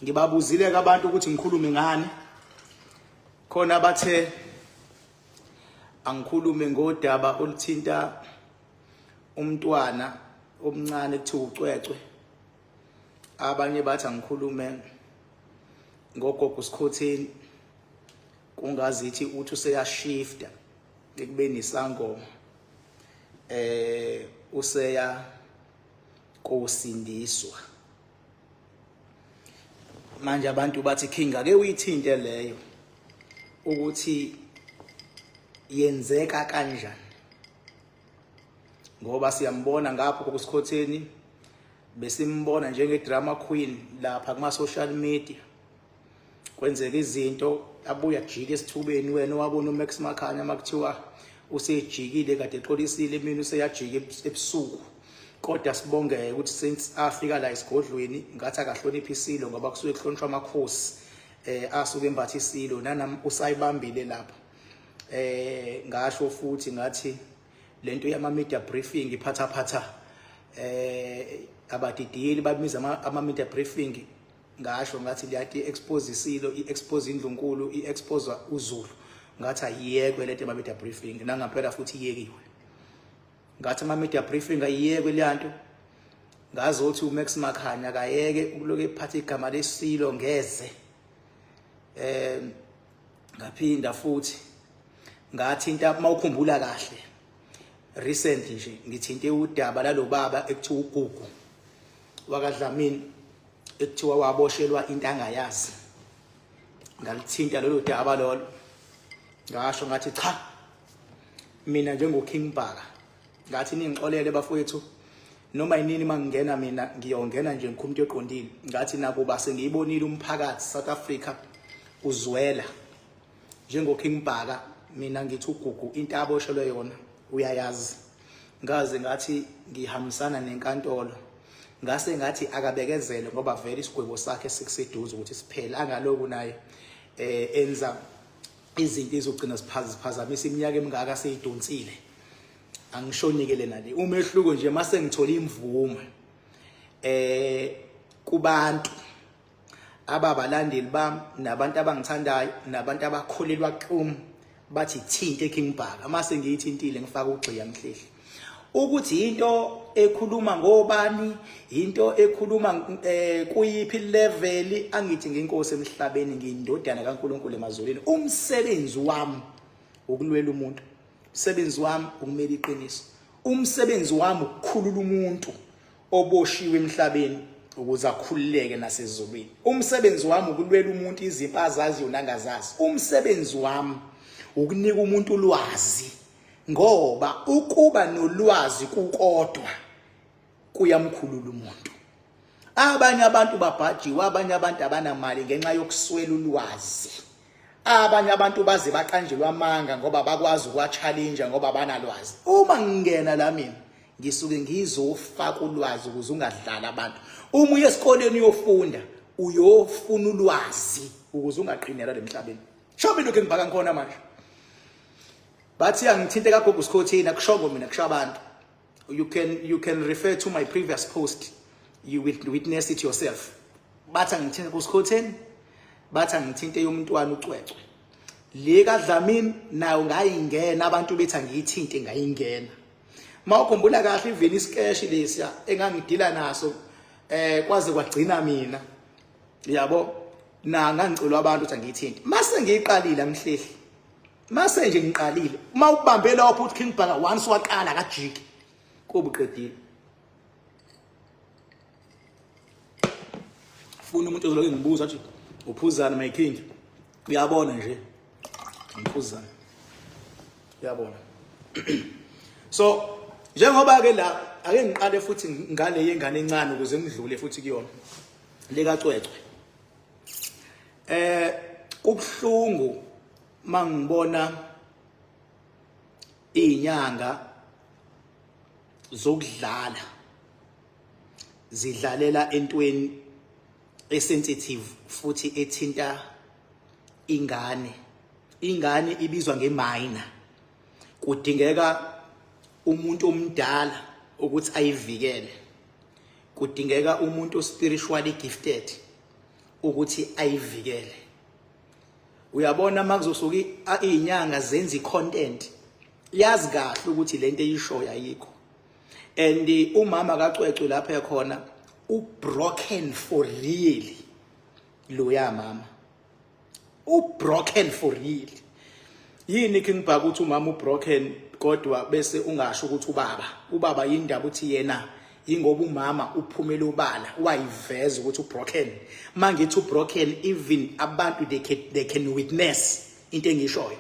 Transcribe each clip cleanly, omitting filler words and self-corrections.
Ngibabuzile ke abantu ukuthi ngikhulume ngani. Khona bathe angikhulume ngodaba oluthinta umntwana omncane kuthiwa uCwecwe. Abanye bathi angikhulume ngogogo uSikhotheni kungazithi uthi useyashifta ekubeni isangoma useya kosindiswa. Manje abantu bathi, "King, ake uyithinte leyo ukuthi yenzeka kanjani," ngoba siyambona ngapho kokusikhotheni, besimbona njenge drama queen lapha kuma social media, kwenzeka izinto abuya ajike esithubeni. Wena wabona uMax Makhanya makuthiwa usejikile, kade exolisile emini, useyajika ebusuku. Kodwa sibongeke ukuthi since afika la esigodlweni ngathi akahloniphi isilo, ngoba kusuke kuhlonishwa amakhosi asuke embatha isilo nanam usayibambile lapha. Ngasho futhi ngathi lento yama media briefing iphatha phatha, abadidiyeli babiza ama media briefing. Ngasho ngathi liyathi expose isilo, i-expose indlunkulu, i-expose uZulu. Ngathi ayiyekwe lento ama media briefing, nangampela futhi iyekiwe. Ngathi ama media briefing ayiyekwe leyanto. Ngazothi uMax Makhanya akayeke ukuloku ephatha igama lesilo ngeze. Ngaphinda futhi ngathinta, mawukhumbula kahle, recent nje ngithinte udaba lalobaba ekuthiwa uGugu wakaDlamini, ekuthiwa waboshelwa into angayazi. Ngalithinta lolo daba lolo, ngasho ngathi cha, mina njengo King Bhaka, ngathi ningixolele bafowethu, noma yinini mangingena mina ngiyongena nje ngikhuluma into eqondile. Ngathi nakuba sengiyibonile umphakathi South Africa uzwela, njengo King Bhaka mina ngithi uGugu into aboshelwe yona uyayazi. Ngaze ngathi ngihambisana nenkantolo, ngase ngathi akabekezele ngoba vele isigwebo sakhe sikuseduze ukuthi siphele, angaloku naye enza izinto ezogcina ziphazamisa iminyaka emingaka seyidonsile. Angishonike nale umehluko nje mase ngithola imvume kubantu ababalandeli bami nabantu abangithandayo nabantu abakholelwa kum, bathi thinte King Bhaka. Mase ngiyithintile, ngifaka ugxiya mhlehli ukuthi into ekhuluma ngobani, into ekhuluma kuyiphi level. Angithi nginkosi emhlabeni, ngiyindodana kaNkuluNkulu emazulwini. Umsebenzi wami ukulwela umuntu, umsebenzi wami ukumela iqiniso, umsebenzi wami ukukhulula umuntu oboshiwe emhlabeni ukuze akhululeke nasezulwini. Umsebenzi wami ukulwela umuntu izimpi azaziyo nangazazi. Umsebenzi wami ukunika umuntu ulwazi, ngoba ukuba nolwazi kukodwa kuyamkhulula umuntu. Abanye abantu babhajiwe, abanye abantu abanamali ngenxa yokuswela ulwazi. Abanye abantu baze baqanjelwa amanga ngoba bakwazi ukuwa-challenge ngoba banalwazi. Uma ngingena la mina ngisuke ngizofaka ulwazi ukuze ungadlali abantu. Uma uye esikoleni uyofunda, uyofuna ulwazi ukuze ungaqinelwa lemhlabeni. Sho mina lokho engibhaka ngikhona manje. Bathi angithinte kagogo Sikhothini, akushongo mina, kusho abantu. You can refer to my previous post, you will witness it yourself. Bathi angithinte kuSikhotheni, bathi angithinte yomntwana uCwecwe. Le kaDlamini nayo ngayingena, abantu bethi angiyithinte, ngayingena. Mawukhumbula kahle, even isikeshi lesiya engangidila naso kwaze kwagcina mina, yabo, na ngangicelwa abantu ukuthi angiyithinte. Mase ngiyiqalile amhlehli, mase nje ngiqalile, uma ubambe lapho uthi King Bhaka once waqala kajiki kuba uqedile. Funa umuntu ozoloke ngibuza athi, "Uphuzani, my king?" Uyabona nje ngiphuzani, uyabona. So njengoba ke la, ake ngiqale futhi ngale yengane encane ukuze ngidlule futhi kuyona lekaCwecwe. Kubhlungu mangibona izinyanga zokudlala zidlalela entweni esensitive futhi ethinta ingane. Ingane ibizwa ngeminor, kudingeka umuntu omdala ukuthi ayivikele, kudingeka umuntu spiritually gifted. Ukuthi ayivikele. Uyabona, makuzosuka izinyanga zenza icontent, yazi kahle ukuthi lento eyishoyo ayikho. And umama kaCwecwe lapha ekhona ubroken for real. Loya mama ubroken for real. Yini, King Bhaka, ukuthi umama ubroken, kodwa bese ungasho ukuthi ubaba yindaba uthi yena ingoba umama uphumela ubala wayiveza ukuthi ubroken? Mangithi ubroken, even abantu they can witness into engishoyo.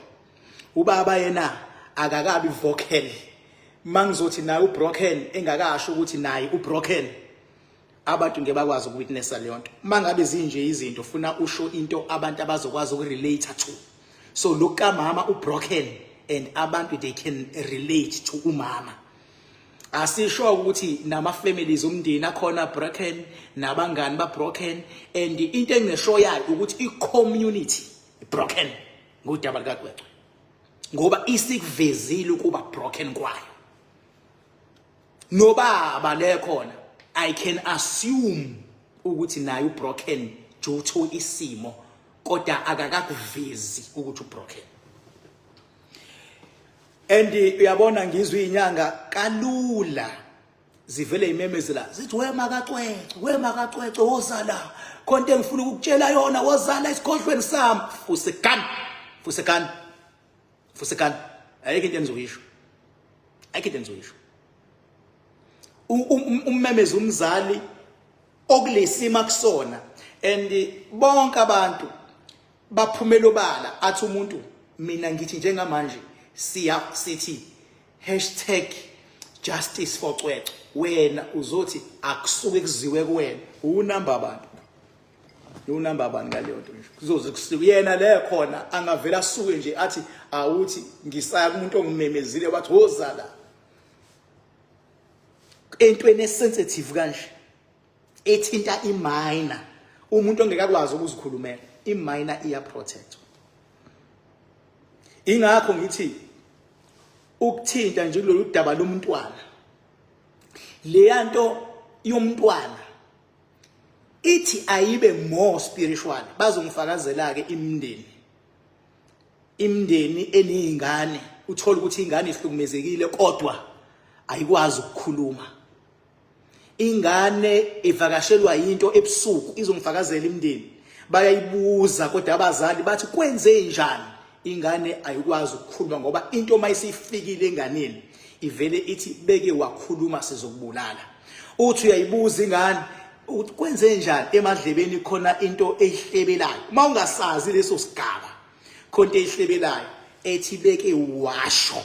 Ubaba yena akakabi vocal. Mangizothi naye ubroken, engakasho ukuthi naye ubroken, abantu ngeke bakwazi ukuwitnessa leyo nto. Mangabe zinje izinto, funa usho into abantu abazokwazi ukurelate to. So lokhu kamama ubroken and abantu, they can relate to umama. Asisho ukuthi nama families, umndeni akhona broken, nabangani ba broken, and into engisho yayo ukuthi i community broken ngodaba likaCwecwe, ngoba isikuvezile ukuba broken kwayo. Nobaba le khona, I can assume ukuthi naye ubroken due to isimo, kodwa akakakuvezi ukuthi ubroken. And uyabona, ngizwe inyanga kalula zivele imemezela zithi, "Wema kaCwecwe, wema kaCwecwe, wozala khonto engifuna ukukutshela yona, wozala esigodlweni sami." Fusekani, fusekani, fusekani! Ayikho into enizoyisho, ayikho into enizoyisho. Ummemeza umzali okulesima kusona, and bonke abantu baphumela obala, athi umuntu, mina ngithi njengamanje siya sithi #JusticeForCwecwe. Wena uzothi akusuke kuziwe kuwena, unamba abantu, unamba abantu ngaleyo nto nje. Kuzoze kusuke yena le khona, angavela asuke nje athi, awuthi ngisaya kumuntu ongimemezile wathi wozala, entweni esensitive kanje ethinta iminor, umuntu ongekakwazi ukuzikhulumela. Iminor iya protect. Ingakho ngithi ukuthinta nje kulolu daba lomntwana, leya nto yomntwana ithi ayibe more spiritual. Bazongifakazela ke imindeni eniyingane, uthola ukuthi ingane ihlukumezekile kodwa ayikwazi ukukhuluma. Ingane ivakashelwa into ebusuku, izongifakazela imindeni, bayayibuza kodwa abazali bathi kwenze njani, ingane ayikwazi ukukhuluma, ngoba into mayisifikile enganeni ivele ithi beke wakhuluma sizokubulala. Uthi uyayibuza ingane ukuthi kwenze njani, emadlebeni khona into eyihlebelayo. Uma ungasazi leso sigaba, khona into eyihlebelayo ethi beke washo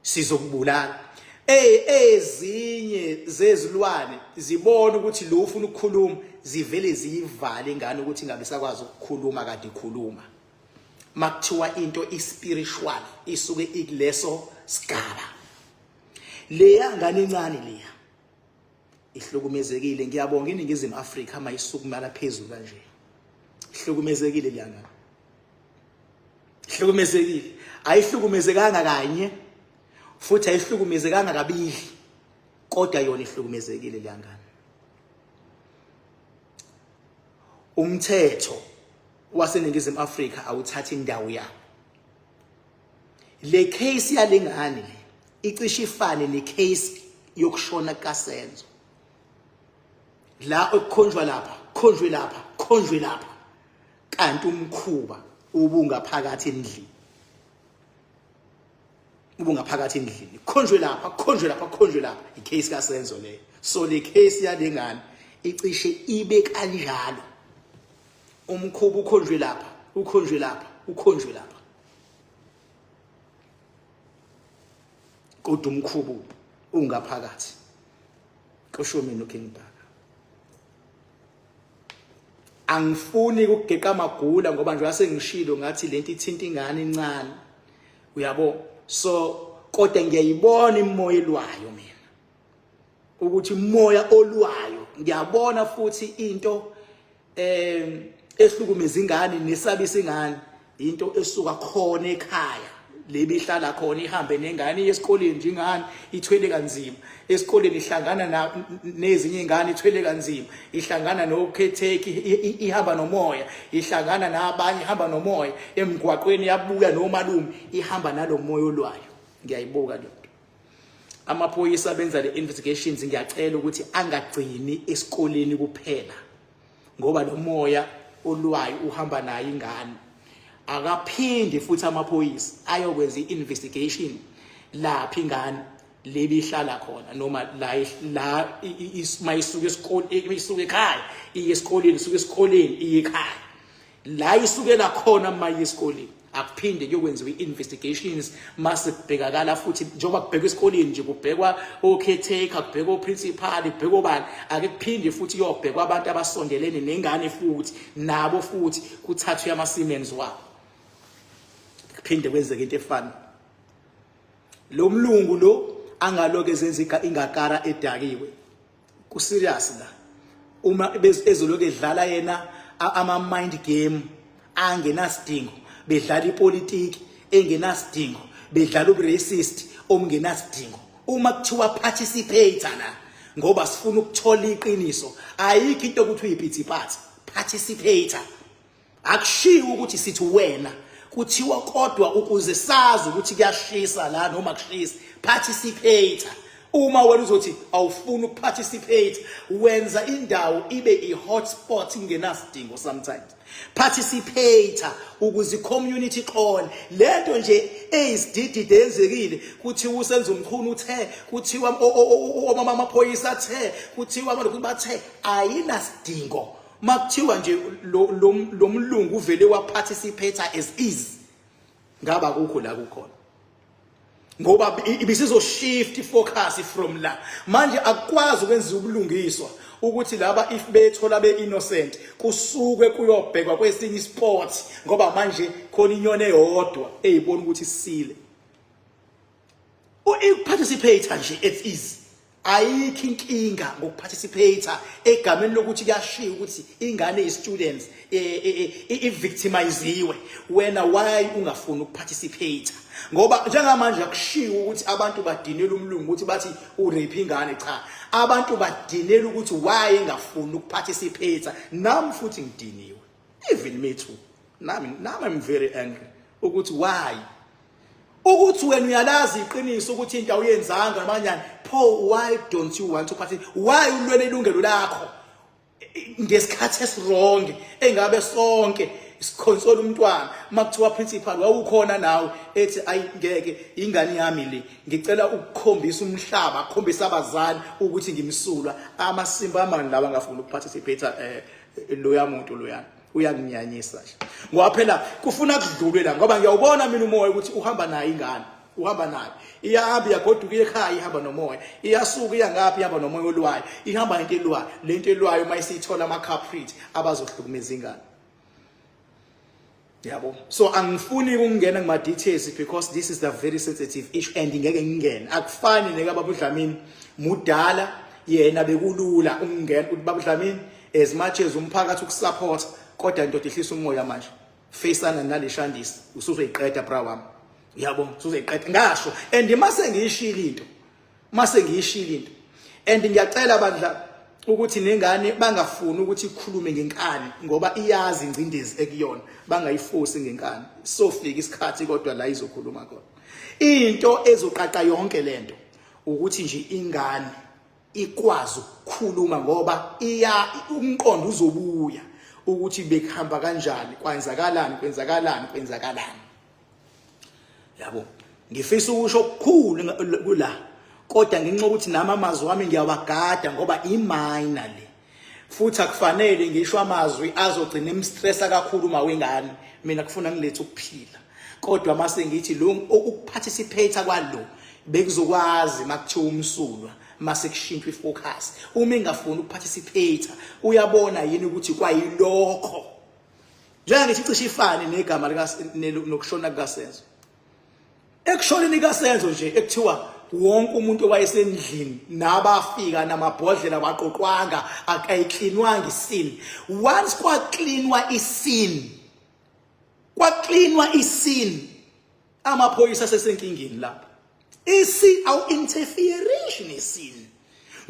sizokubulala. Ezinye zezilwane zibona ukuthi lo ufuna ukukhuluma, zivele ziyivale ingane ukuthi ingabe sakwazi ukukhuluma kade ikhuluma. Makuthiwa into ispiritual, isuke ikuleso sigaba. Leya ngane encane leya ihlukumezekile. Ngiyabonga iNingizimu Afrika mayisukumela phezulu kanje. Ihlukumezekile leya ngane, ihlukumezekile. Ayihlukumezekanga kanye futhi ayihlukumezekanga kabili, kodwa yona ihlukumezekile leya ngane. Umthetho waseNingizimu Afrika awuthathi indawo yawo. Le case yalengane le icishe ifane necase yokushona kaSenzo, la okukhonjwa lapha, khonjwe lapha, khonjwe lapha, kanti umkhuba ubungaphakathi endlini, ubungaphakathi endlini. Khonjwe lapha, khonjwe lapha, khonjwe lapha, icase kaSenzo leyo. So le case yalengane icishe ibe kanjalo, umkhuba ukhonjwe lapha, ukhonjwe lapha, ukhonjwe lapha, kodwa umkhubu ungaphakathi. Kusho mina uKing Bhaka. Angifuni ukugeqa amagula, ngoba nje wasengishilo ngathi lento ithinta ingane encane, uyabo. So kodwa ngiyayibona imoya elwayo mina, ukuthi umoya olwayo ngiyabona futhi into ehlukumeza ingane nesabisa ingane, into esuka khona ekhaya. lebihlala khona, ihambe nengane iye esikoleni nje, ingane ithwele kanzima esikoleni, ihlangana nezinye ingane, ithwele kanzima, ihlangana nokhetheki, ihamba nomoya, ihlangana nabanye, ihamba nomoya emgwaqweni, yabuya nomalume, ihamba nalomoya olwayo. Ngiyayibuka le nto. Amaphoyisa benza le investigations, ngiyacela ukuthi angagcini esikoleni kuphela, ngoba lo moya olwayo uhamba nayo ingane. Akaphinde futhi amaphoyisa ayokwenza i-investigation lapha ingane lebihlala khona, noma la mayisuka esikoleni, isuka ekhaya iye esikoleni, isuka esikoleni iye ekhaya, la isukela khona maye esikoleni. Akuphinde kuyokwenziwa i-investigations mase kubhekakala futhi, njengoba kubhekwa esikoleni nje, kubhekwa o-caretaker, kubhekwa o-principal, kubhekwa obani, ake kuphinde futhi kuyobhekwa abantu abasondelene nengane futhi nabo futhi kuthathwe ama-semens wabo, kuphinde kwenzeke into efana. Lo mlungu lo angaloke ezenza ingakara edakiwe, ku serious la. Uma ezoloku edlala yena ama mind game angenasidingo, bedlala ipolitiki engenasidingo, bedlala uburacist omungenasidingo, uma kuthiwa participate la ngoba sifuna ukuthola iqiniso, ayikho into ukuthi uyipithiphathi. Participate, akushiwo ukuthi sithi wena, kuthiwa kodwa ukuze sazi ukuthi kuyashisa la noma kushisa, participate. Uma wena uzothi awufuni ukuparticipate, wenza indawo ibe i-hotspot ingenasidingo. Sometimes participate ukuze i-community ixole lento nje eyisididide yenzekile. Kuthiwa uSenzo Mchunu uthe, kuthiwa omama amaphoyisa athe, kuthiwa abantu bathe, ayinasidingo. Makuthiwa nje lo mlungu uvele wa participate as is, ngaba kukho la kukhona, ngoba ibisizo shift focus from la. Manje akukwazi ukwenza ubulungiswa ukuthi laba, if bethola be innocent, kusuke kuyobhekwa kwesinye isport, ngoba manje khona inyoni eyodwa eyibona ukuthi isile. Uparticipate nje it is, ayikho inkinga ngokuparticipate egameni lokuthi kuyashiya ukuthi ingane i-students i-victimiziwe. Wena why ungafuni ukuparticipate? Ngoba njengamanje akushiwo ukuthi abantu badinela umlungu ukuthi bathi urape ingane, cha, abantu badinela ukuthi why engafuni ukuparticipate. Nami futhi ngidiniwe, even me too, nami I'm very angry ukuthi why, ukuthi wena uyalazi iqiniso ukuthi into awuyenzanga nabanyani, pho why don't you want to participate? Why ulwele ilungelo lakho ngesikhathi esiwrong, engabe sonke sikhonsola umntwana? Makuthiwa principal wawukhona nawe, ethi ayi ngeke, ingane yami le, ngicela ukukhombisa umhlaba, ukukhombisa abazali ukuthi ngimsulwa. Amasimba amani lawa angafuni ukuparticipate? Loya muntu loyana uyanginyanyisa nje, ngoba phela kufuna kudlulwe la, ngoba ngiyawubona mina umoya ukuthi uhamba naye ingane, uhamba naye, iyahamba, iyagoduka ekhaya, ihamba nomoya, iyasuka, iya ngaphi, ihamba nomoya olwayo, ihamba into elwayo. Lento elwayo uma isithola ama culprit abazohlukumeza ingane, yabo. So angifuni ukungena kuma details because this is the very sensitive issue and ngeke ngingene. Akufani nekababa uDlamini, mudala yena, bekulula ukungena ukuthi baba uDlamini, as much as umphakathi ukusupport, kodwa indoda ihlisa umoya manje, faceana naleshandisi, usuzoyiqeda bra wami, uyabo, usuzoyiqeda. Ngasho and mase ngiyishila into, mase ngiyishila into. And ngiyacela bandla ukuthi nengane bangafuni ukuthi ikhulume ngenkani, ngoba iyazi ingcindezi ekuyona, bangayifosi ngenkani. Sofika isikhathi kodwa la izokhuluma khona. Into ezoqaqa yonke lento ukuthi nje ingane ikwazi ukukhuluma, ngoba iya umqondo uzobuya ukuthi bekuhamba kanjani, kwenzakalani, kwenzakalani, kwenzakalani, yabo. Ngifisa ukusho okukhulu kula, kodwa ngenxa ukuthi nami amazwi wami ngiyawagada, ngoba iminor le, futhi akufanele ngisho amazwi azogcina emstressa kakhulu uma wengane. Mina kufuna ngilethe ukuphila, kodwa mase ngithi lo ukuparticipate kwalo bekuzokwazi makuthiwa umsulwa, mase kushintshwa ifocus. Uma engafuni ukuparticipate, uyabona yini ukuthi kwayilokho njengangithi cishe ifane negama lika nokushona kukaSenzo? Ekushoneni kaSenzo nje, ekuthiwa wonke umuntu owayesendlini nabafika namabhodlela waqoqwanga, akayiklinwanga iscene. Once kwaklinwa iscene, kwaklinwa iscene. Amaphoyisa asesenkingeni lapha. Isi awu interferation nesini.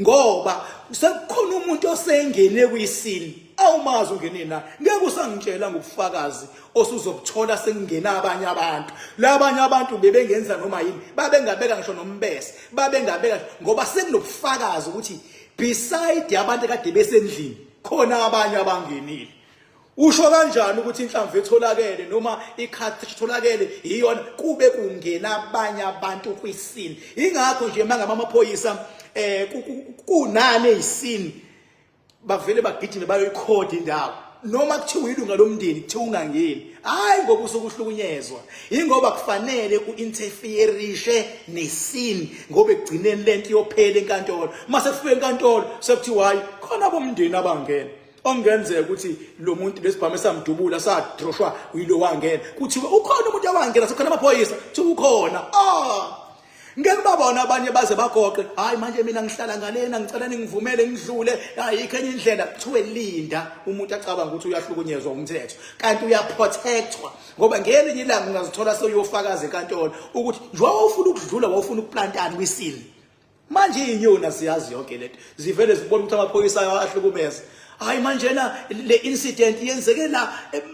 Ngoba sekukhona umuntu osengene kwisini awumazi ungene na ngeke usangitshela ngobufakazi osuzobuthola sekungena abanye abantu labanye abantu bebengenza noma yini babengabeka ngisho nombese babengabeka ngoba sekunobufakazi ukuthi beside abantu kade besendlini khona abanye abangenile. Usho kanjani ukuthi inhlamvu etholakele noma i-cartridge etholakele iyona kube kungena abanye abantu kwisini? Ingakho nje mangaba amaphoyisa kunani eyisini bavele bagijime bayoyikhodi indawo, noma kuthiwa ilunga lomndeni kuthiwa ungangeni. Hayi ngoba usukuhlukunyezwa, ingoba kufanele u-interferishe nesini, ngoba ekugcineni lento iyophela enkantolo. Mase kufika enkantolo sekuthiwa hayi khona bomndeni abangena, okungenzeka ukuthi lo muntu lesibhamu esamdubula sadroshwa uyilo wangena, kuthiwe ukhona umuntu owangena, sekukhona amaphoyisa, kuthiwa ukhona. Ah, ngeke babona abanye baze bagoqe, hayi manje mina ngihlala ngalena, ngicela ningivumele ngidlule, ayikho enye indlela. Kuthiwe linda, umuntu acabanga ukuthi uyahlukunyezwa umthetho kanti uyaprotectwa, ngoba ngelinye ilanga ungazithola sewuyofakaza enkantolo ukuthi njengoba ufuna ukudlula wawufuna ukuplantana kwisini. Manje izinyoni aziyazi yonke lento, zivele zibona ukuthi amaphoyisa ahlukumeza. Hayi manje na le incident yenzeke la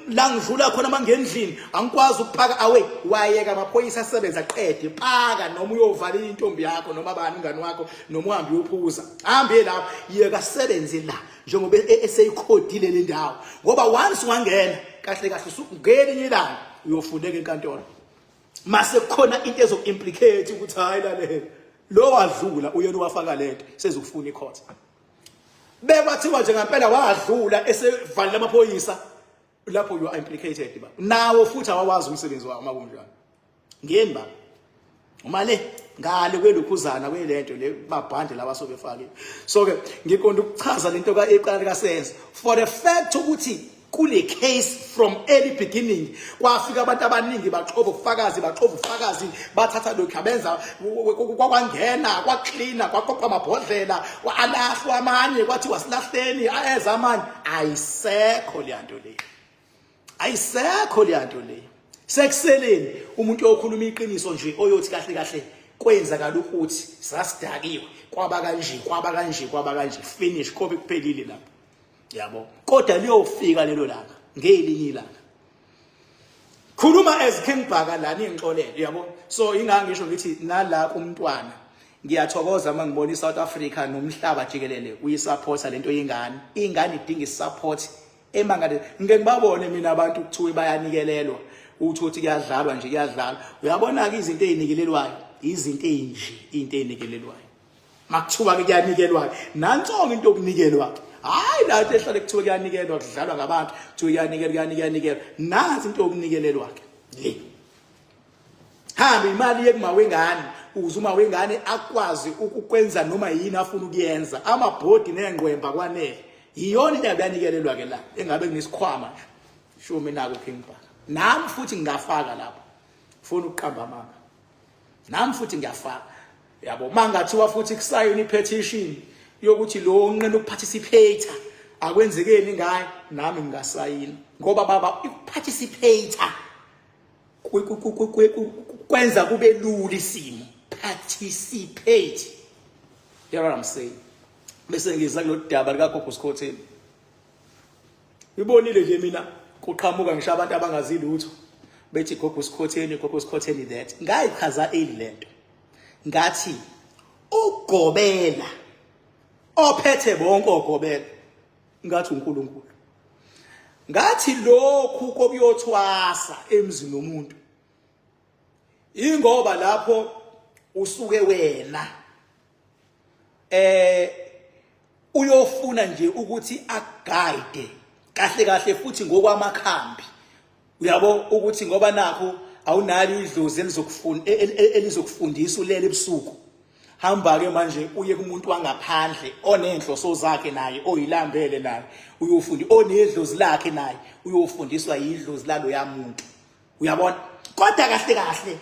la ngidlula khona mangendlini, angikwazi ukupaka away. Wayeka amaphoyisa asebenza qede, paka noma uyovala intombi yakho noma bani umngani wakho noma uhambe uyophuza, hambe lapho, yeka sebenze la njengoba eseyikhodile le ndawo, ngoba once wangena kahle kahle usungelinye ilanga uyofundeka enkantolo mase kukhona into ezoku-implicate ukuthi hayi lalela lo wadlula uyena owafaka lento, sezokufuna icourt. Bekwathiwa nje ngempela wadlula esevalile amaphoyisa lapho, you are implicated ba nawo futhi awawazi umsebenzi wawo. Makunjalo ngeni ba uma le ngale kwelokhuzana kwelento le mabhande lawa sobefake. So ke ngiqonda ukuchaza lento ka eqala kasenzo for the fact ukuthi kule case from early beginning kwafika abantu abaningi baxova ubufakazi, baxova ubufakazi, bathatha lokhu abenza, kwakwangena kwaklina, kwaqoqwa amabhodlela, alahlwa amanye, kwathiwa silahleni eza amanye. Ayisekho leyanto leyo, ayisekho leyanto leyo. Sekuseleni umuntu okhuluma iqiniso nje oyothi kahle kahle kwenzakala ukuthi sasidakiwe, kwaba kanje, kwaba kanje, kwaba kanje, finish, kobe kuphelile lapho, yabo. Kodwa liyofika lelo langa ngelinye ilanga. Khuluma as King Bhaka la, ningixolele, yabo. So ingangisho ngithi nala kumntwana ngiyathokoza uma ngibona iSouth Africa nomhlaba jikelele uyisupporta lento yengane. Ingane idinga isupport emangale. Ngike ngibabone mina abantu kuthiwe bayanikelelwa, uthi uthi kuyadlalwa nje, kuyadlalwa. Uyabona ke izinto ezinikelelwayo, izinto ezinje, into ezinikelelwayo makuthiwa ke kuyanikelwa, nantsongo into yokunikelwa. Hayi la nto ehlale kuthiwa kuyanikelwa, kudlalwa ngabantu, kuthiwa kuyanikelwa, kuyanikelwa, kuyanikelwa. Nansi into yokunikelelwa ke le. Hamba imali yekuma wengane uze uma wengane akwazi ukukwenza noma yini afuna ukuyenza, amabhodi nengqwemba kwanele. Iyona into yakuyanikelelwa ke la engabe kunesikhwama nje. Shumi nako King Bhaka, nami futhi ngingafaka lapho, funa ukuqamba amanga, nami futhi ngiyafaka, yabo. Mangathiwa futhi kusayini ipetition yokuthi lo unqena ukuparticipate akwenzekeni ngaye, nami ngingasayina, ngoba baba ukuparticipate kwenza kube lula isimo. Participate, you know what I'm saying? Bese ngiza kulolu daba likaGogo Skhotheni. Ngibonile nje mina kuqhamuka ngisho abantu abangazi lutho bethi Gogo Skhotheni, Gogo Skhotheni that. Ngayichaza early lento, ngathi ugobela ophethe bonke ogobela, ngathi uNkulunkulu. Ngathi lokhu kokuyothwasa emzini womuntu ingoba lapho usuke wena uyofuna nje ukuthi aguide kahle kahle futhi ngokwamakhambi, uyabo, ukuthi ngoba nakho awunalo idlozi elizokufunda elizokufundisa ulele ebusuku, hamba ke manje uye kumuntu wangaphandle onenhloso zakhe naye, oyilambele naye, uyofunda, onedlozi lakhe naye, uyofundiswa yidlozi laloya muntu, uyabona. Kodwa kahle kahle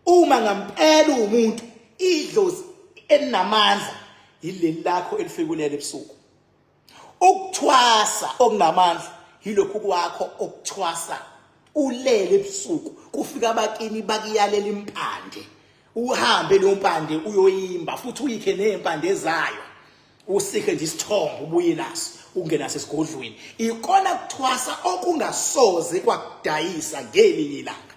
uma ngampela umuntu idlozi elinamandla yileli lakho elifikulele ebusuku. Ukuthwasa okunamandla yilokhu kwakho okuthwasa. Ulele ebusuku kufika abakini bakuyalela impande. Uhambe leyo mpande uyoyimba futhi uyikhe nezimpande zayo. Usikhe nje isithombe ubuye naso ungena sesigodlweni. Ikona kuthwasa okungasoze kwakudayisa ngelinye ilanga.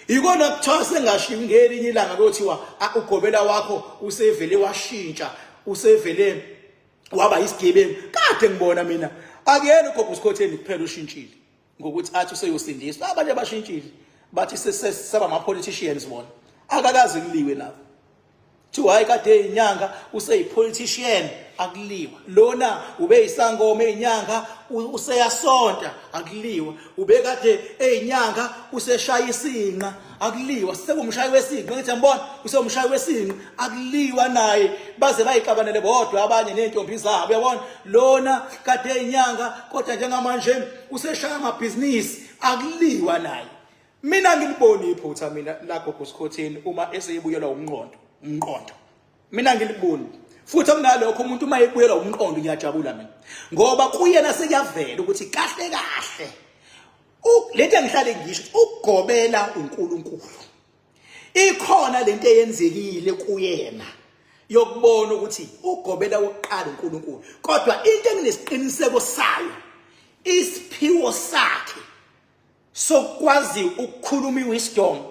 Ikona kuthiwa sengashiwi ngelinye ilanga kuyothiwa ugobela wakho usevele washintsha usevele waba isigebengu. Kade ngibona mina akuyena ugogo uSikhotheni kuphela ushintshile ngokuthi athi useyosindiswa. Abanye bashintshile bathi sesaba ama politicians bona akakaze kuliwe nabo. Kuthiwa hayi kade inyanga useyi-politician akuliwa. Lona ubeyisangoma eyinyanga useyasonta akuliwa. Ubekade eyinyanga useshaya isinqa akuliwa. Sekumshayi wesinqa ngithi yambona usewumshayi wesinqa akuliwa naye baze bayixabanele bodwa abanye nezintombi zabo uyabona. Lona kade eyinyanga kodwa njengamanje useshaya amabhizinisi akuliwa naye. Mina ngiliboni iphutha mina la gogo Sikhotheni uma eseyibuyelwa umqondo, umqondo. Mina ngiliboni. Futhi okunalokho umuntu uma ebuyelwa umqondo ngiyajabula mina. Ngoba kuyena sekuyavela ukuthi kahle kahle lento engihlale ngisho ukugobela uNkulunkulu. Ikhona lento eyenzekile kuyena yokubona ukuthi ugobela wokuqala uNkulunkulu. Kodwa into enginesiqiniseko sayo isiphiwo sakhe sokwazi ukukhuluma iwisdom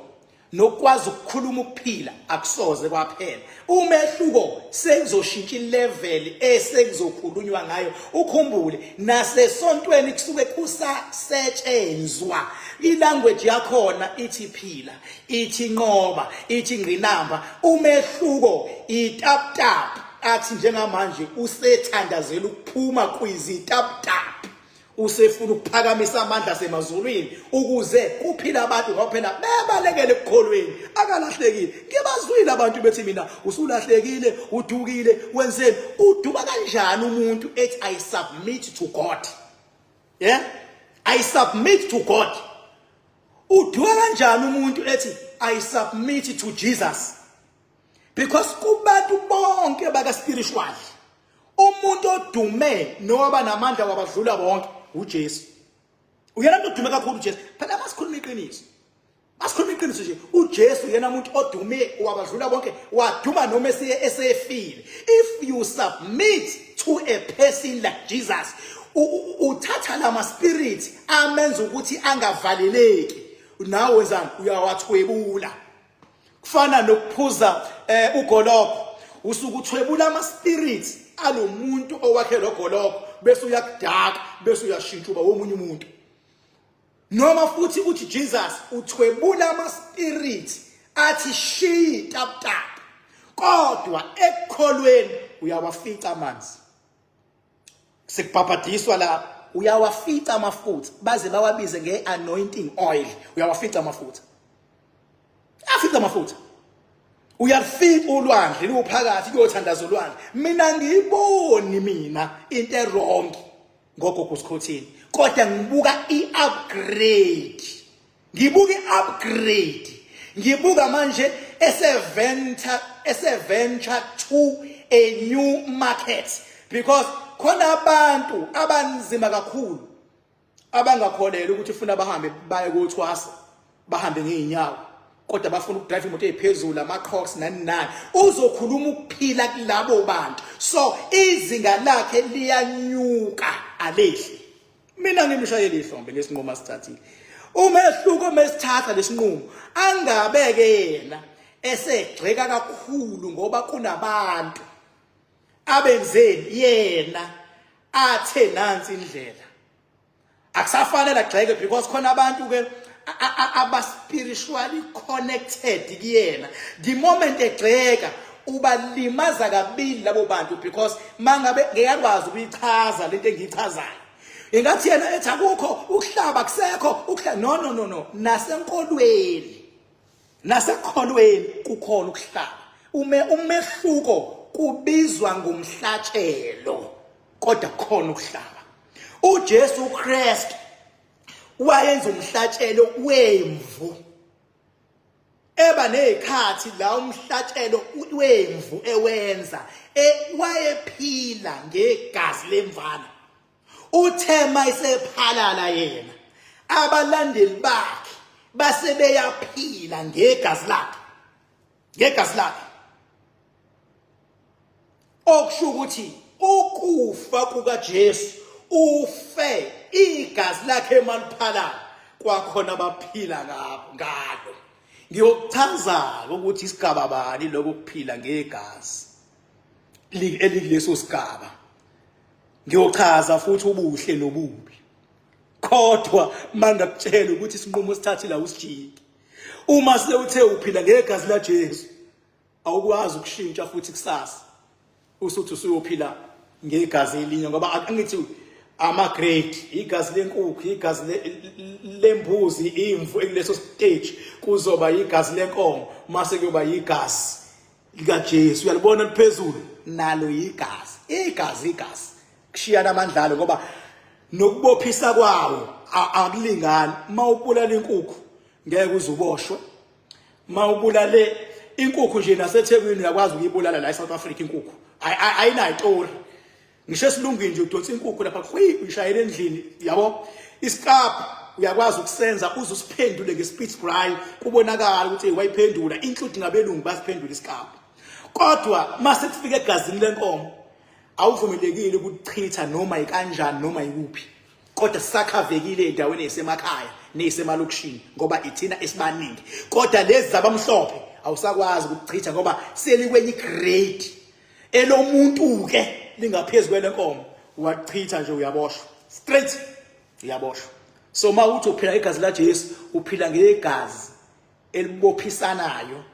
nokwazi ukukhuluma ukuphila akusoze kwaphela. Umehluko sekuzoshintsha ilevel esekuzokhulunywa ngayo. Ukhumbule nasesontweni kusuke kusasetshenzwa ilanguage yakhona ithi phila, ithi nqoba, ithi ngqinamba. Umehluko itap tap athi njengamanje usethandazela ukuphuma kwizitap tap. Usefuna ukuphakamisa amandla asemazulwini ukuze kuphile abantu ngoba phela bebalekele ekukholweni. Akalahlekile. Ngibazwile abantu bethi mina usulahlekile, udukile, wenzeni? Uduka kanjani umuntu ethi I submit to God? Yeah? I submit to God. Uduka kanjani umuntu ethi I submit to Jesus? Because kubantu bonke baka spiritual umuntu odume nowaba namandla wabadlula bonke uJesu. Uyena umuntu odume kakhulu uJesu. Phela masikhuluma iqiniso. Masikhuluma iqiniso nje, uJesu uyena umuntu odume wabadlula bonke, waduma noma esefile. If you submit to a person like Jesus, uthatha lama spirit amenza ukuthi angavaleleki. Nawe wenzani? Uyawathwebula. Kufana nokuphuza ugoloko. Usuke uthwebula ama spirits alomuntu owakhe lo goloko bese uyakudaka bese uyashintsha uba womunye umuntu. Noma futhi uthi Jesus uthwebula ama spirits athi shi tap tap. Kodwa ekukholweni uyawafica amanzi. Sekubhabhadiswa la uyawafica amafutha baze bawabize nge-anointing oil. Uyawafica amafutha. Afica amafutha. Uyafika ulwandle luphakathi kuyothandaza ulwandle. Mina ngiyiboni mina into ewrong ngogogo Sikhotheni. Kodwa ngibuka i-upgrade. Ngibuka i-upgrade. Ngibuka manje eseventure to a new market because khona abantu abanzima kakhulu abangakholelwa ukuthi ufuna bahambe baye kothwasa bahambe ngeenyawo kodwa bafuna ukudrive imoto eziphezulu ama-crocs nani nani. Uzokhuluma ukuphila kulabo bantu, so izinga lakhe liyanyuka alehli. Mina ngimshayela ihlombe ngesinqumo asithathile. Umehluko mesithatha lesinqumo angabeke yena esegxeka kakhulu ngoba kunabantu abenzeni yena athe nansi indlela. Akusafanele agxeke because khona abantu ke aba spiritually connected kuyena. The moment egxeka ubalimaza kabili labo bantu because mangabe ngiyakwazi ukuyichaza lento engiyichazayo. Ingathi yena ethi akukho ukuhlaba kusekho ukuhlaba no no no no nasenkolweni nasekholweni kukhona ukuhlaba. Ume umehluko kubizwa ngomhlatshelo kodwa kukhona ukuhlaba. uJesu Kristu wayenza umhlatshelo wemvu. Eba nezikhathi la umhlatshelo wemvu ewenza wayephila ngegazi lemvana. Uthe mayisephalala yena Abalandeli bakhe base beyaphila ngegazi lakhe, ngegazi lakhe. Okusho ukuthi ukufa kukaJesu, ufe igazi lakhe emaliphalana, kwakhona abaphila ngabo ngalo. Ngiyokuchaza ukuthi isigaba bani lokho kuphila ngegazi elikuleso sigaba. Ngiyochaza futhi ubuhle nobubi, kodwa mangakutshela ukuthi isinqumo sithathile awusijiki. Uma sewuthe uphila ngegazi laJesu, awukwazi ukushintsha futhi kusasa usuthi usuyophila ngegazi elinye, ngoba angithi ama grade, igazi lenkukhu, igazi lembuzi, imvu ekuleso stage, kuzoba igazi lenkomo, mase kuyoba igazi likaJesu. Uyalibona liphezulu nalo igazi, igazi, igazi kushiyana amandlalo, ngoba nokubophisa kwawo akulingani. Uma ubulala inkukhu ngeke uze uboshwe. Uma ubulale inkukhu nje naseThekwini uyakwazi ukuyibulala, la eSouth Africa inkukhu ayinayo itori. Ngisho esilungwini nje udonsa inkukhu lapha, hwi, uyishayela endlini, yabo. Isikaphu uyakwazi ukusenza uze usiphendule nge-speech braai, kubonakala ukuthi wayiphendula, including abelungu basiphendula isikaphu. Kodwa mase kufika egazini lenkomo, awuvumelekile ukuchitha noma ikanjani noma ikuphi, kodwa sisakhavekile ey'ndaweni ey'semakhaya ney'semalokishini ngoba ithina esibaningi. Kodwa lezi zabamhlophe awusakwazi ukuchitha ngoba selikwenye igrade. Elomuntu-ke lingaphezu kwelenkomo, wachitha nje uyaboshwa straight, uyaboshwa. So uma uthi uphila igazi laJesu, uphila ngegazi elibophisanayo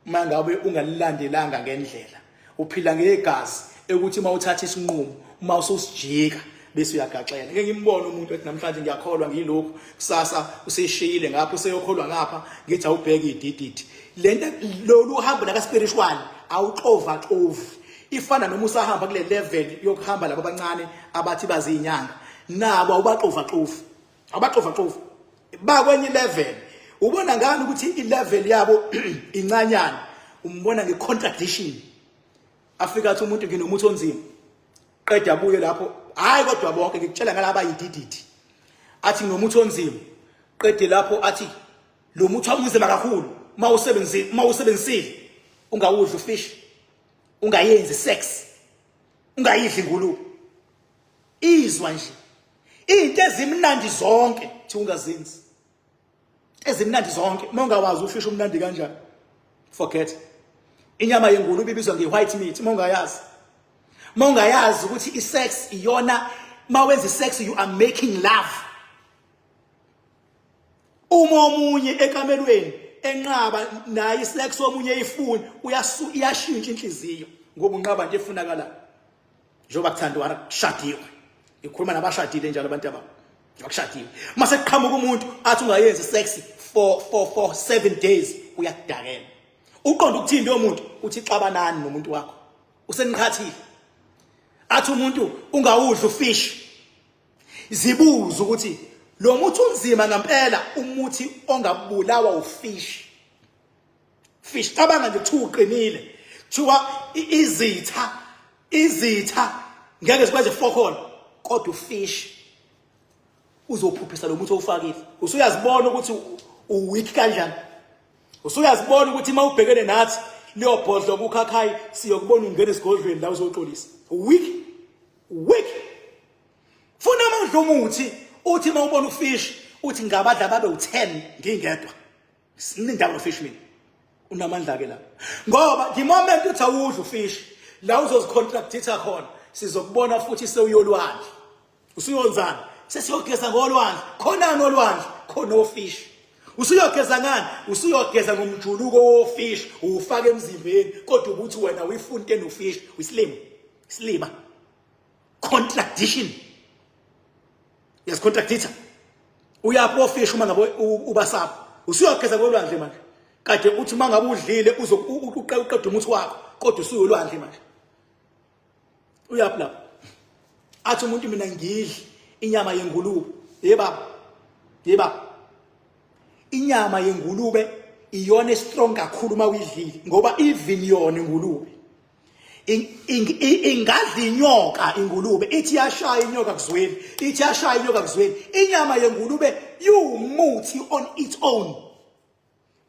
uma ngabe ungalilandelanga ngendlela. Uphila ngegazi ekuthi uma uthatha isinqumo, uma ususijika bese uyagaxela. Ngeke ngimbone umuntu ethi namhlanje ngiyakholwa ngilokhu, kusasa useshiyile ngapha, useyokholwa ngapha. Ngithi awubheke idididi lento, lolu hambo la spiritual awuxova xovi. Ifana noma usahamba kule level yokuhamba labo abancane abathi bazinyanga, nabo awubaxova xovi, awubaxova xovi, bakwenye level. Ubona ngani ukuthi i-level yabo incanyana? Umbona nge-contradiction. Afika athi umuntu nginomuthi onzima, qeda abuye lapho, hayi kodwa bonke ngikutshela ngalaba yidididi, athi nginomuthi onzima, qede lapho athi lo muthi wami unzima kakhulu, uma usebenzisile ungawudli ufish, ungayenzi sex, ungayidli ingulube. Izwa nje into ezimnandi zonke thi ungazenzi, ezimnandi zonke. Uma ungawazi ufish umnandi kanjani, forget. Inyama yengulube ibizwa nge-white meat. Uma ungayazi ukuthi i-sex iyona, uma wenza i-sex you are making love. Uma omunye ekamelweni enqaba naye isex, omunye ifuni, iyashintsha inhliziyo ngoba unqaba nje efunakala. Njengoba kuthandwana kushadiwe, ngikhuluma nabashadile njalo, abantu aba akushadiwe, mase kuqhamuka umuntu athi ungayenzi sex for 7 days, uyakudakela. Uqonda ukuthini lo muntu? Uthi xabanani nomuntu wakho, useniqhathile. Athi umuntu ungawudli ufish, zibuza ukuthi lo muthi unzima ngempela, umuthi ongabulawa ufish? Fish, cabanga nje, kuthiwa uqinile, kuthiwa izitha ngeke zikwazi fokhona, kodwa ufish uzophuphisa lo muthi owufakile. Usuyazibona ukuthi uweak kanjani? Usuyazibona ukuthi uma ubhekene nathi liyobhodla kukhakhayi, siyokubona ungena esigodlweni la uzoxolisa. Weak, weak. Funa amandla umuthi uthi uma ubona ufish uthi ngabadla babe u10 ngingedwa, sinindaba nofish mina. Unamandla ke la, ngoba the moment uthi awudla ufish, la uzozicontractitha khona, sizokubona futhi sewuyolwandle. Usuyonzani? Sesiyogeza ngolwandle. Khona nolwandle khona ofish. Usuyogeza ngani? Usuyogeza ngomjuluko wofish, uwufaka emzimbeni, kodwa ukuthi wena uyifuna into enofish. Uyisilima, isilima. Contradiction, uyazicontractitha. Uyaphi ofish uma ngabe ubasapho? Usuyogeza ngolwandle manje. Kade uthi uma ngabe udlile uqeda umuthi wakho, kodwa usuyolwandle manje. Uyaphi lapho? Athi umuntu mina ngidli inyama yengulube. Ye baba, ye baba, inyama yengulube iyona strong kakhulu uma uyidlile, ngoba even yona ingulube. Ingadla inyoka ingulube, ithi yashaya inyoka kuzweli, ithi yashaya inyoka kuzweli. Inyama yengulube iwumuthi on its own.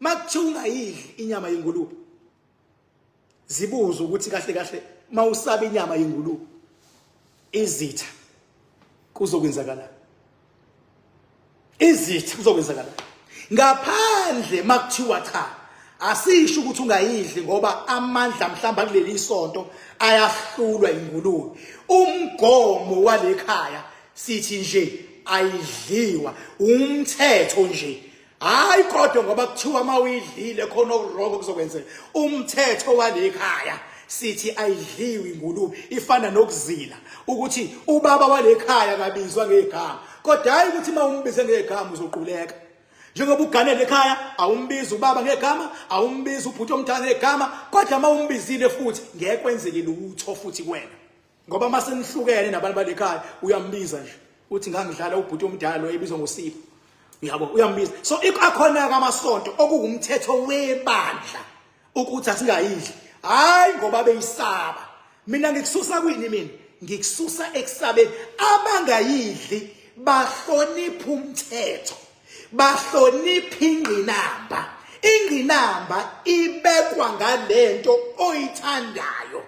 Makuthiwa ungayidli inyama yengulube, zibuze ukuthi kahle kahle mawusaba inyama yengulube izitha kuzokwenzakala, izitha kuzokwenzakala. Ngaphandle makuthiwa cha, asisho ukuthi ungayidli ngoba amandla mhlamba kuleli sonto ayahlulwa ingulube. Umgomo walekhaya sithi nje ayidliwa, umthetho nje. Hayi, kodwa ngoba kuthiwa uma uyidlile khona okurongo kuzokwenzeka. Umthetho walekhaya sithi ayidliwi ingulube, ifana nokuzila ukuthi ubaba walekhaya akabizwa ngegama, kodwa hayi ukuthi uma umbize ngegama uzoquleka. Njengoba uganele ekhaya awumbizi ubaba ngegama, awumbizi ubhuti omdala ngegama, kodwa uma umbizile futhi ngeke kwenzeke lutho futhi kuwena, ngoba uma senihlukene nabantu balekhaya uyambiza nje uthi ngangidlala ubhuti omdala lo ebizwa ngoSipho, uyabo, uyambiza. So akhona-ke amasonto okuwumthetho webandla ukuthi asingayidli, hayi ngoba beyisaba. Mina ngikususa kwini? Mina ngikususa ekusabeni. Abangayidli bahlonipha umthetho, bahlonipha ingqinamba. Ingqinamba ibekwa ngalento oyithandayo,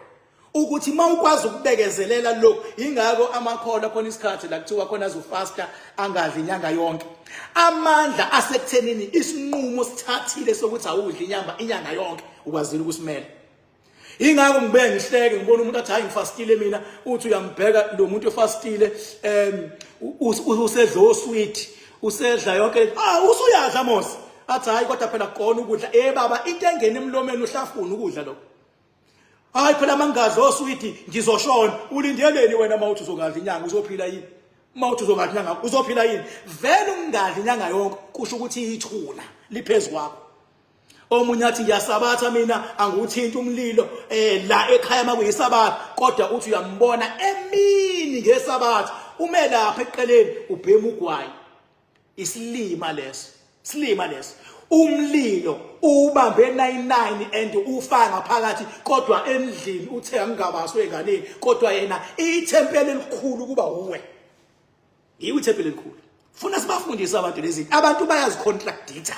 ukuthi uma ukwazi ukubekezelela lokhu. Ingakho amakholwa khona isikhathi la kuthiwa khona azofasta, angadli inyanga yonke. Amandla asekuthenini isinqumo sithathile sokuthi awudli inyama inyanga yonke, ukwazile ukusimela. Ingakho ngibuye ngihleke ngibona umuntu athi hayi, ngifastile mina. Uthi uyambheka lo muntu ofastile, usedla osweet, usedla yonke. Ah, usuyadla mos. Athi hayi, kodwa phela kona ukudla. Eh baba, into engena emlomeni uhlafuna ukudla lokho. Hayi phela, mangadli oswidi ngizoshona. Ulindeleni wena mawuthi uzongadla inyanga? Uzophila yini mawuthi uzongadla inyanga? Uzophila yini vele ungadli inyanga yonke? Kusho ukuthi ithuna liphezu kwakho. Omunye athi ngiyasabatha mina, angiwuthinti umlilo la ekhaya makuyisabatha, kodwa uthi uyambona emini ngesabatha ume lapha eqeleni ubhema ugwayi. Isilima leso, silima leso. Umlilo ubambe 99 and ufa ngaphakathi, kodwa endlini uthe angingabaswe enganeni, kodwa yena ithempeli elikhulu kuba uwe. Yiwo ithempeli elikhulu. Funa sibafundise abantu lezi. Abantu bayazicontradicta.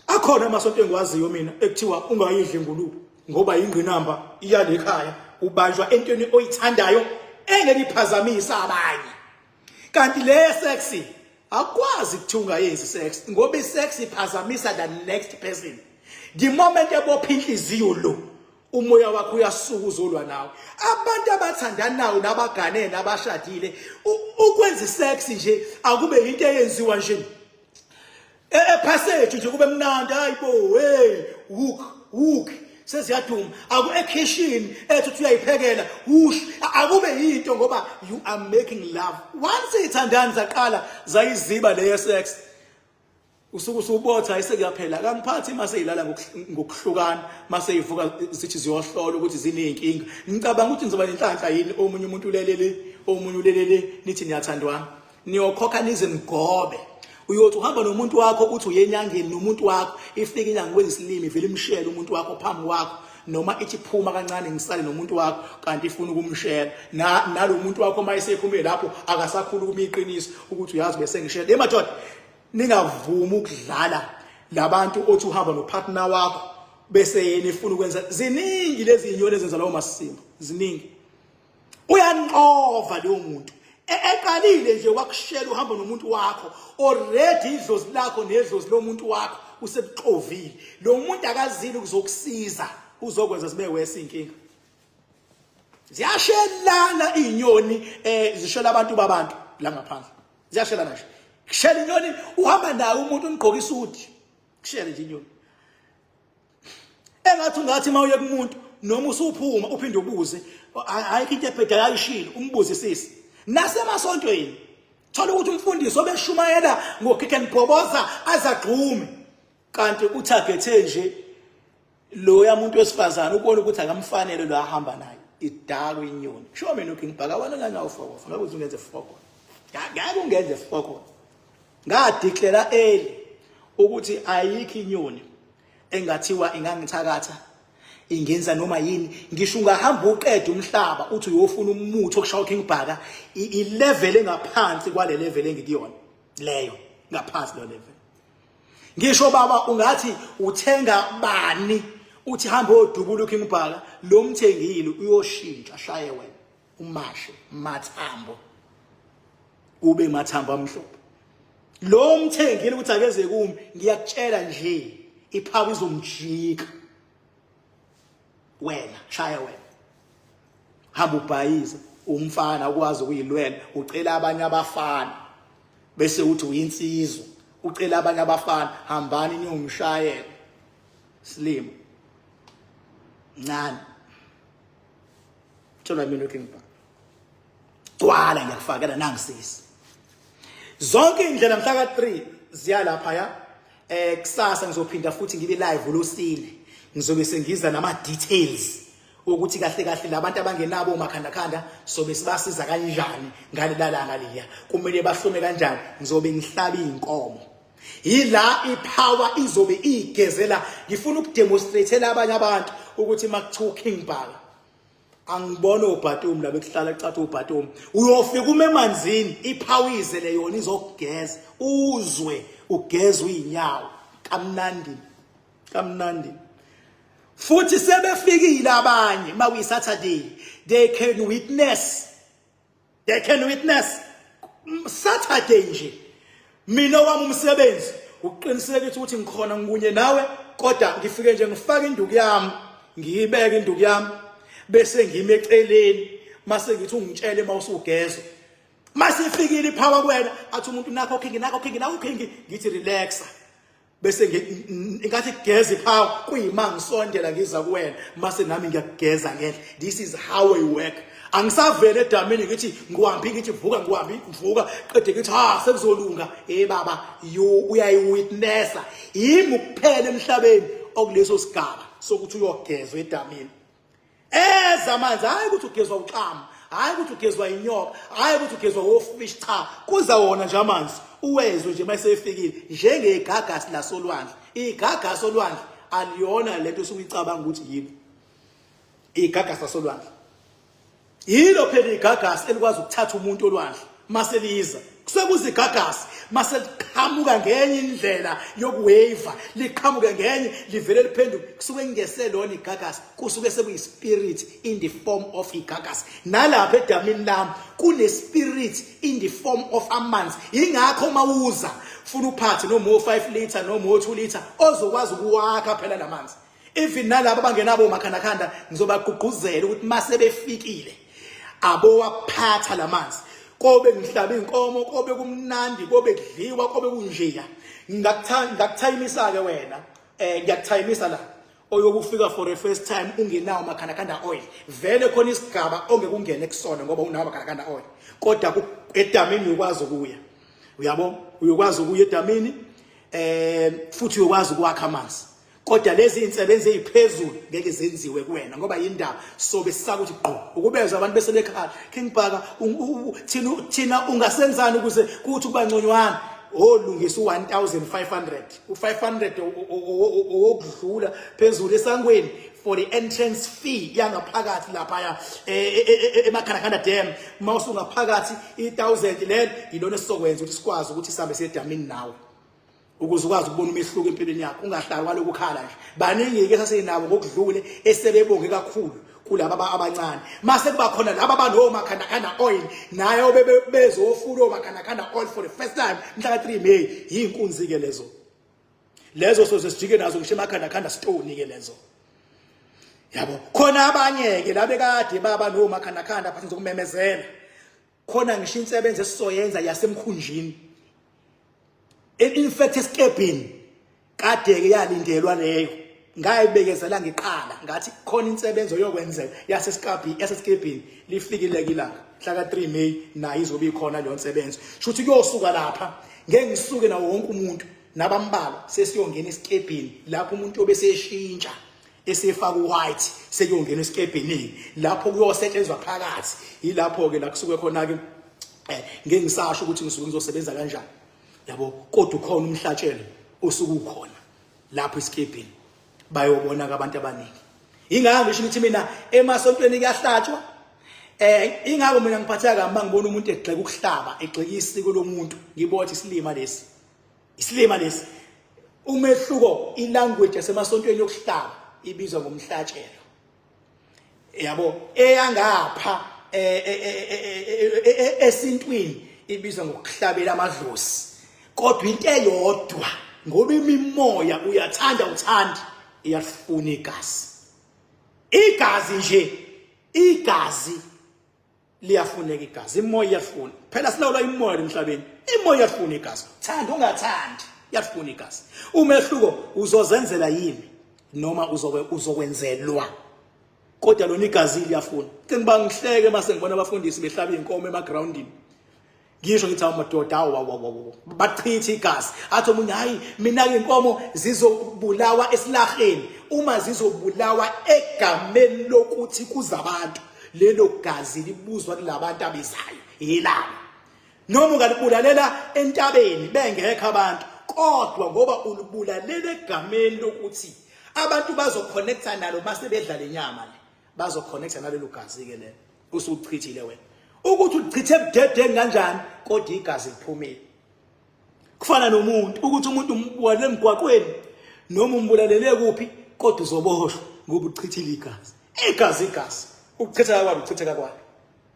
Akhona amasonto engiwaziyo mina ekuthiwa ungayidli ingulube ngoba ingqinamba iyale ekhaya, ubanjwa entweni oyithandayo engeke iphazamisa abanye. Kanti le sex akwazi kuthiwa ungayenzi sex, ngoba isex iphazamisa the next person. The moment ebopha inhliziyo lo, umoya wakho uyasuka uzolwa nawe. Abantu abathandanayo nabaganene abashadile, ukwenza isex nje akube into eyenziwa nje ephasage nje, kube mnandi. Hayibo, hey, hook hook seziyaduma. Aku ekhishini ethi uthi uyayiphekela, wush, akube yinto ngoba you are making love. Once ithandani zaqala zayiziba leyo sex, usuke usubotha isekuyaphela. Kangiphathi mase ilala ngokuhlukana, mase ivuka zithi ziyohlola ukuthi zineyinkinga. Ngicabanga ukuthi nizoba nenhlanhla yini? Omunye umuntu ulelele, omunye ulelele, nithi niyathandwana. Niyokhokha nize nigobe. Uyothi uhamba nomuntu wakho, uthi uye enyangeni nomuntu wakho, ifike inyanga kwenza isilimi, ivele imshele umuntu wakho phambi kwakho, noma ithi phuma kancane ngisale nomuntu wakho, kanti ifuna ukumshela nalo muntu wakho. Uma esephume lapho akasakhuluma iqiniso ukuthi uyazi bese ngishela. Emadoda, ningavumi ukudlala labantu othi uhamba nopartner wakho bese yena ifuna ukwenza. Ziningi lezi zinyoni ezenza lawo masimba, ziningi. Uyanqova leyo muntu eqalile nje wakushela uhamba nomuntu wakho already, idlozi lakho nedlozi lomuntu wakho usebuxovile. Lo muntu akazile ukuzokusiza, uzokwenza zibe wese inkinga. Ziyashelana izinyoni, zishela abantu babantu la ngaphandle, ziyashelana nje. Kushela inyoni uhamba naye umuntu, ungigqoka isuti, kushele nje inyoni. Engathi ungathi uma uye kumuntu noma usuphuma uphinde ubuze, ayikho into ebhedayo ayishilo, umbuze sisi. Nasemasontweni thola ukuthi umfundisi obeshumayela ngokick and bhoboza azagxume, kanti utargethe nje loya muntu wesifazane, ubona ukuthi akamfanele lo ahamba naye. Idakwe inyoni. Sho mina uKing Bhaka, wena nganawo fokofo, ngeke uze ungenze fokofo, ngeke ungenze fokofo. Ngadeclare early ukuthi ayikho inyoni engathiwa ingangithakatha. Ingenza noma yini. Ngisho ungahamba uqede umhlaba uthi uyofuna umuthi okushaya uKing Bhaka, i-level engaphansi kwale level engikuyona leyo, ngaphansi lo level. Ngisho baba ungathi uthenga bani, uthi hamba odubula uKing Bhaka, lo mthengile uyoshintsha shaye wena umashe mathambo ube mathambo amhlophe. Lo mthengile ukuthi akeze kumi, ngiyakutshela nje iphawu izomjika wena, shaya wena, hamba ubhayiza umfana ukwazi ukuyilwela, ucela abanye abafana bese uthi uyinsizwa, ucela abanye abafana hambani niyomshayela slim ncane. Tshelwa mina uKing Bhaka, gcwala ngiyakufakela nangisisi zonke indlela mhla ka 3 ziya lapha ya. Kusasa ngizophinda futhi ngibe live losile, ngizobe sengiza nama details ukuthi kahle kahle labantu abangenabo umakhandakhanda sobe sibasiza kanjani ngalelalanga liya, kumele bahlome kanjani. Ngizobe ngihlaba inkomo, yila ipower izobe igezela. Ngifuna ukudemonstratela abanye abantu ukuthi makuthiwa King Bhaka, angibona obhatomu la bekuhlala kucathi obhatomu, uyofika uma emanzini ipower le yona izokugeza, uzwe ugeza uyinyawo kamnandi kamnandi. Futhi sebefikile abanye makuyi Saturday, they can witness, they can witness Saturday nje. Mina wami umsebenzi ukuqinisekisa ukuthi ngikhona ngikunye nawe, kodwa ngifike nje ngifake induku yami, ngiyibeke induku yami bese ngime eceleni, mase ngithi ungitshele mawusugezwa. Mase ifikile ipower kuwena, athi umuntu nakho king, nakho king, nakho king, ngithi relaxa, bese ngathi kugeza ipower kuyima ngisondela ngiza kuwena, mase nami ngiyakugeza ngenhla. This is how I work. Angisavele edamini ngithi ngiwambi, ngithi vuka, ngiwambi, vuka, qede ngithi ha sekuzolunga. Eh baba, you uyayiwitnessa yimi kuphela emhlabeni okuleso sigaba sokuthi uyogezwa edamini. Eza amanzi, hayi ukuthi ugezwa uxamu, hayi ukuthi ugezwa inyoka, hayi ukuthi ugezwa wofish, cha, kuza wona nje amanzi, uwezwe nje mayesefikile njengegagasi lasolwandle. Igagasi olwandle aliyona lento osuyicabanga ukuthi yini igagasi lasolwandle. Yilo phela igagasi elikwazi ukuthatha umuntu olwandle mase liza, kusuke kuza igagasi mase liqhamuka ngenye indlela yokuwave, liqhamuke ngenye, livele liphenduke, kusuke kungeselona igagasi, kusuke sekuyi-spirit in the form of igagasi. Nalapha edamini lami kune-spirit in the form of amanzi. Yingakho mawuza funa uphathe noma o-5 liter noma o-2 liter ozokwazi ukuwakha phela lamanzi. Even nalabo abangenabo umakhandakhanda ngizobagqugquzela ukuthi mase befikile abowaphatha lamanzi, kobe ngihlaba inkomo, kobe kumnandi, kobe kudliwa, kobe kunjeya. Ngingakuthanda ngakuthayimisa ke wena, ngiyakuthayimisa la oyokufika for the first time ungenawo amakhandakhanda oil. Vele khona isigaba ongeke ungene kusona ngoba unawo amakhandakhanda oil, kodwa edamini uyokwazi ukuya, uyabo, uyokwazi ukuya edamini, futhi uyokwazi ukwakha amanzi. Kodwa lezi insebenzi eziphezulu ngeke zenziwe kuwena ngoba yindaba sobe sisakuthi gqo ukubezwa abantu bese bekhala King Bhaka, thina ungasenzani ukuze kuthi kuba ngconywana. Olungisa u1500, u500 owokudlula phezulu esangweni for the entrance fee yangaphakathi lapha eMakhandakhanda Dam. Mawusungaphakathi i1000 lelo yilona esizokwenza ukuthi sikwazi ukuthi sihambe siyedamini nawe, ukuze ukwazi ukubona umehluko empilweni yakho, ungahlali walokhu ukhala nje. Baningi-ke esasinabo ngokudlule esebebonge kakhulu kulaba abancane, mase kuba khona laba abanomakhandakhanda oil nayo bezofuna omakhandakhanda oil for the first time mhla ka-3 May. Yiy'nkunzi-ke lezo, lezo soze sijike nazo ngisho emakhandakhanda stone-ke lezo, yabo. Khona abanye-ke labekade baba nomakhandakhanda phathi, ngizokumemezela khona ngisho insebenzo esizoyenza yasemkhunjini, in fact esikebheni kade ke yalindelwa leyo, ngayibekezela ngiqala ngathi khona insebenzo yokwenzeka yasesikabhi, yasesikebheni. Lifikile ilanga mhla ka 3 May, nayo izobe ikhona leyo nsebenzo. Shuthi kuyosuka lapha ngeke ngisuke nawo wonke umuntu nabambalwa, sesiyongena esikebheni lapho umuntu obeseshintsha esefaka uwhite sekuyongena esikebheni lapho kuyosetshenzwa phakathi. Yilapho ke la kusuke khona ke, ngeke ngisasho ukuthi ngisuke ngizosebenza kanjani, yabo, kodwa ukhona umhlatshelo osuke ukhona lapho esikebheni, bayobona ke abantu abaningi. Ingakho ngisho ukuthi mina emasontweni kuyahlatshwa. Ingakho mina ngiphatheka kabi mangibona umuntu egxeka ukuhlaba, egxeka isiko lomuntu, ngibona isilima lesi. Isilima lesi. Umehluko ilanguage yasemasontweni yokuhlaba ibizwa ngomhlatshelo. Yabo, eyangapha esintwini ibizwa ngokuhlabela amadlozi. Kodwa into eyodwa ngoba imimoya uyathanda uthandi iyafuna igazi. Igazi nje, igazi liyafuneka igazi, imoya iyafuna. Phela silawula imoya emhlabeni. Imoya iyafuna igazi. Thanda ungathandi, iyafuna igazi. Umehluko uzozenzela yini noma uzobe uzokwenzelwa. Kodwa lona igazi liyafuna. Ke ngiba ngihleke mase ngibona abafundisi behlaba inkomo emagroundini. Ngisho ngithi awu madoda, awu awu awu, bachitha igazi. Athi omunye, hayi mina ke inkomo zizobulawa esilaheni. Uma zizobulawa egameni lokuthi kuzabantu, lelo gazi libuzwa kulabantu abezayo yilabo. Noma ungalibulalela entabeni bengekho abantu, kodwa ngoba ulibulalela egameni lokuthi abantu bazoconnecta nalo mase bedla lenyama le, bazoconnecta nalelo gazi ke lelo usuchithile wena. Ukuthi uchithe budedengu kanjani, kodwa igazi liphumile. Kufana nomuntu, ukuthi umuntu umbulalele emgwaqweni noma umbulalele kuphi, kodwa uzoboshwa ngoba uchithile igazi. Igazi, igazi, ukuchitheka kwalo, ukuchitheka kwalo.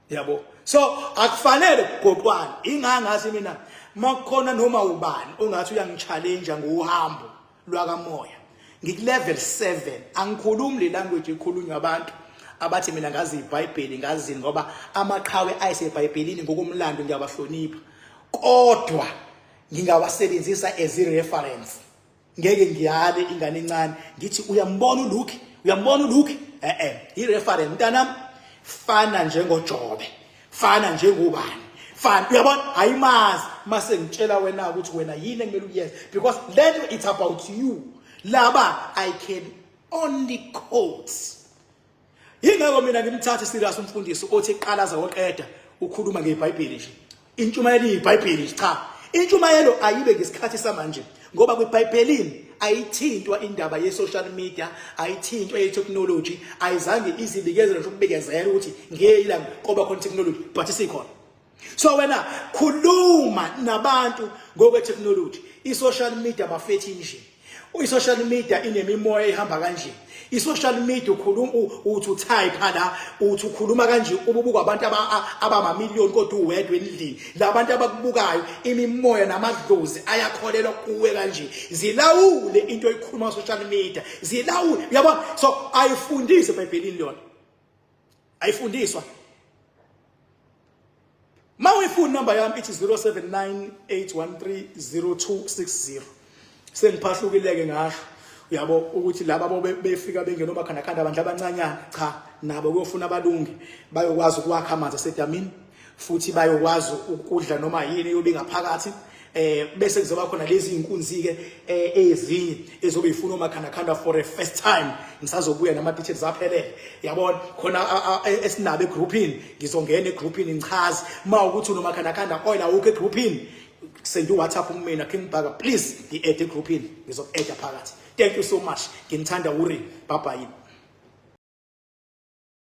Yabo, so akufanele kugoqwane. Ingangazi mina makukhona noma ubani ongathi uyangichallenge ngohambo lwakamoya, ngikulevel 7, angikhulumi le language ekhulunywa abantu abathi mina ngazi iBhayibheli, ngazini, ngoba amaqhawe ayiseBhayibhelini ngokomlando ngiyabahlonipha, kodwa ngingawasebenzisa as i reference. Ngeke ngiyale ingane encane ngithi uyambona uLuke, uyambona uLuke, i reference mntanami, fana njengoJobe, fana njengobani, fana, uyabona, ayimazi. Mase ngitshela wena ukuthi wena yini ekumele uyenze, because then it's about you. Laba I can only quote. Yingakho mina ngimthathe serious umfundisi othi qalaza woqeda ukhuluma ngeBhayibheli nje. Intshumayelo iyiBhayibheli nje, cha. Intshumayelo ayibe ngesikhathi samanje, ngoba kwiBhayibhelini ayithintwa indaba ye-social media, ayithintwa ye-technology, ayizange izibikezele nje ukubikezela ukuthi ngeyilanga koba khona technology, but isikhona. So wena khuluma nabantu ngokwe-technology. I-social media bafethi nje. I-social media inemimoya ehamba kanje. I-social media ukhuluma uthi utype la, uthi ukhuluma kanje, ububuka abantu abamamiliyoni, kodwa uwedwa endlini. Labantu abakubukayo, imimoya namadlozi ayakholelwa kuwe kanje. Zilawule into oyikhuluma social media, zilawule, uyabona. So ayifundise eBhayibhelini lona, ayifundiswa. Ma uyifuna number yami ithi 0798130260. Sengiphahlukileke ngasho, uyabo, ukuthi laba bobe befika bengena omakhandakhanda abantu abancanyana, cha, nabo kuyofuna abalungi bayokwazi ukwakha amanzi asedamini, futhi bayokwazi ukudla noma yini yobe ngaphakathi. Bese kuzoba khona lezi inkunzi ke ezinye ezobe ifuna omakhandakhanda for a first time. Ngisazobuya nama details aphelele, yabona, khona esinabo egroupini. Ngizongena egroupini ngichaze ma ukuthi unomakhandakhanda oil awukho egroupini, send uWhatsApp kumina, King Bhaka, please ngi-add egroupini, ngizoku-add phakathi. Thank you so much, nginithanda uri. Bye bye.